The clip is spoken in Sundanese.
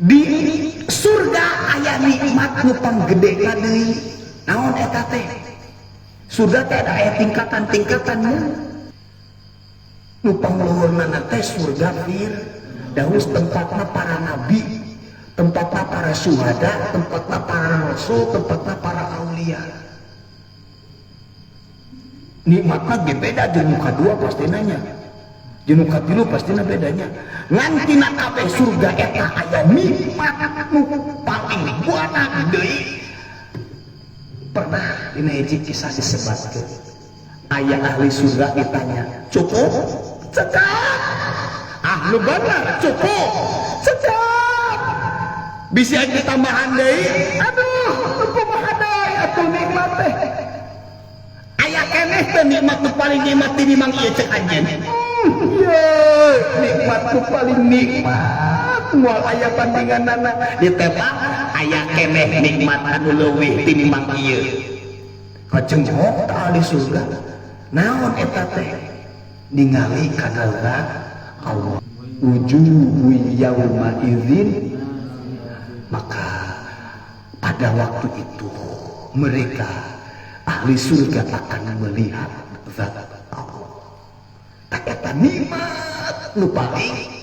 Di surga aya nikmat nu panggedena deui. Naon eta teh? Surga teh ada aya tingkatan-tingkatannya. Nu pangluhurna teh surga Firdaus, tempatna para nabi, tempatna para syuhada, tempatna para rasul, tempatna para aulia. Nikmatna ge beda jeung nu kadua pastina nya. Jeung nu katilu pastina bedanya. Ngan tina kabeh surga eta aya nikmat nu paling buana deui. Pernah dina hiji kisah disebatkeun. Aya ahli surga ditanya, "Cukup?" "Cekap." Ah, nu bener, "Cukup." "Cekap." Bisi aing ditambahan deui. Aduh, kumaha deui atuh nikmat teh? Aya keneh teh nikmat nu paling nikmat tinimbang ieu cek anjeun? Ye, nikmat nu paling nikmat moal aya bandinganana. Ditebak aya keneh nikmat anu leuwih tinimbang ieu. Kacengok ta ahli surga. Naon eta teh? Ningali kana zat Allah. Wujuhu yauma idzin, maka pada waktu itu mereka ahli surga akan melihat zat Allah. Tak eta nikmat nu paling